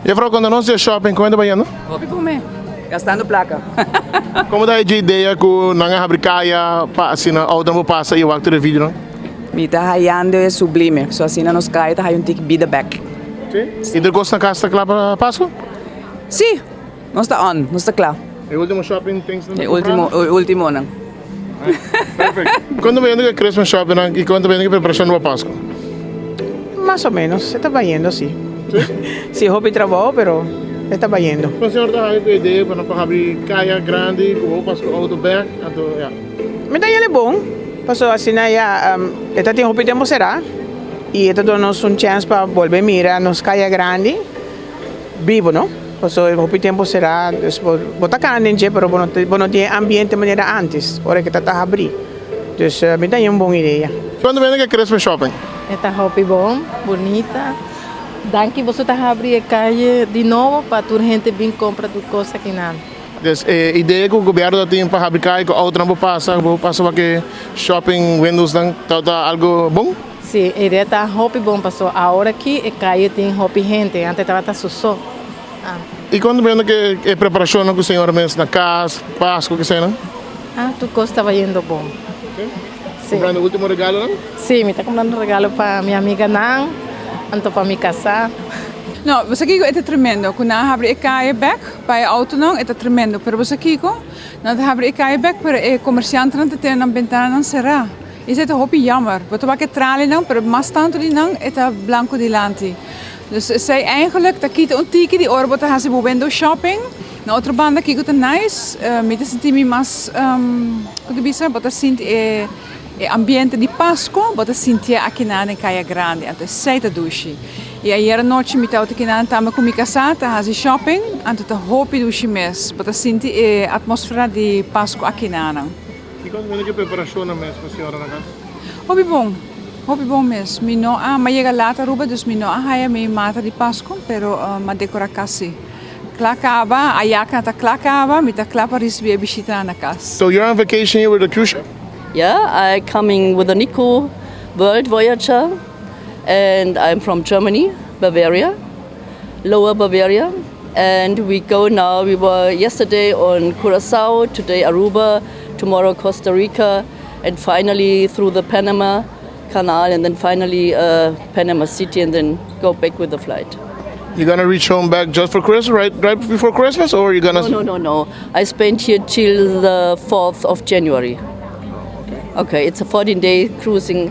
Juffrouw, cuando nos shopping, con ta bayendo? Hopi come, gastando placa. Con ta e idea cu nan a habri caya pa asina auto no pasa y wak e video, no? Mi ta hayando e sublime. So asina nos caya ta un tiki bida back. Si. Y tur cos na cas ta cla pa Pasco? Si, nos ta on, nos ta cla. E ultimo shopping things E ultimo, e ultimo no. Perfect. Con ta bayendo e Christmas shopping y con ta bayendo e preparacion pa Pasco? Mas o menos, ta bayendo, si. Si, hopi trabou, pero ta bayendo. E señora ta cu idea pa pa habri caya grandi, cu Pasco auto back, anto, ja. Mi ta hay'e bon, paso asina ya, e tin hopi tempo sera, y ta duna nos un chance pa bolbe mira nos caya grandi, bibo, no? Paso hopi tempo sera, bo ta cana, pero bo no tin ambiente manera antes, ora cu ta habri. Dus mi ta un bon idea. Con ta bayendo e Christmas shopping? Ta hopi bon, bunita. Danki bo ta habri e caya di nobo pa tur hende bin cumpra tur cos akinan. Dus e idea cu gobierno tin pa habri caya cu auto no pasa, pasa pa cu shopping windows nan ta algo bon? Si, e idea ta hopi bon paso awor aki e caya tin hopi hende, antes tabata so. Ah. Y con ta bayendo cu e preparacion cu señora mes na cas, Pasco, cu sea, no? Ah, tur cos ta bayendo bon. Si. Cumprando ultimo regalo, no? Si, mi ta cumprando regalo pa mi amiganan, anto pa mi casa. No, bo kico ta tremendo. Cu nan habri e caya back, pa e auto nan, ta tremendo. Pero bo kico, nan habri e caya back, pero e comerciantenan ta tene nan bentananan sera. Esey ta hopi jammer. Bo ta wak e trolley nan, pero mas tanto di nan ta blanco dilanti. Dus esey eigenlijk ta kita un tiki di ora bo ta hasi bo window shopping. Na otro banda kico ta nice, mi ta sinti mi mas, con ta bisa, bo ta sinti e ambiente di Pasco, bo ta sinti akinan den Caya Grandi, anto esey ta dushi. Y ayera nochi mi tabata akinan tambe cu mi casa ta hasi shopping, anto ta hopi dushi mes, bo ta sinti e atmosfera di Pasco akinan. Y con ta e preparacion mes pa señora na cas? Hopi bon, hopi bon mes. Mi no a, m'a yega laat Aruba, dus mi no a haya mi mata di Pasco, pero m'a decora casi. Cla caba, ayaka ta cla caba, mi ta cla pa ricibi bishita na cas. So you're on vacation here with the cruise ship? Yeah, I coming with the Nico World Voyager, and I'm from Germany, Bavaria, Lower Bavaria, and we go now. We were yesterday on Curacao, today Aruba, tomorrow Costa Rica, and finally through the Panama Canal, and then finally Panama City, and then go back with the flight. You're gonna reach home back just for Christmas, right? Right before Christmas, or you're gonna? No. I spent here till the 4th of January. Okay, it's a 14-day cruising,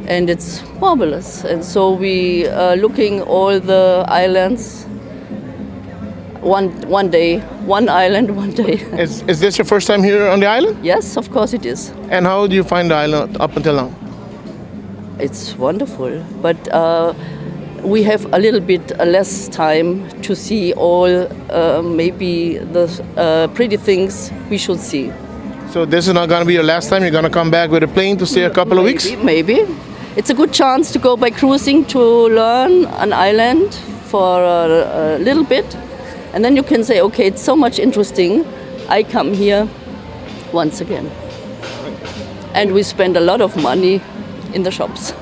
and it's marvelous. And so we are looking all the islands. One day, one island, one day. Is this your first time here on the island? Yes, of course it is. And how do you find the island up until now? It's wonderful, but we have a little bit less time to see all maybe the pretty things we should see. So this is not gonna be your last time. You're gonna come back with a plane to stay a couple of weeks. Maybe, maybe. It's a good chance to go by cruising to learn an island for a little bit, and then you can say, "Okay, it's so much interesting. I come here once again." And we spend a lot of money in the shops.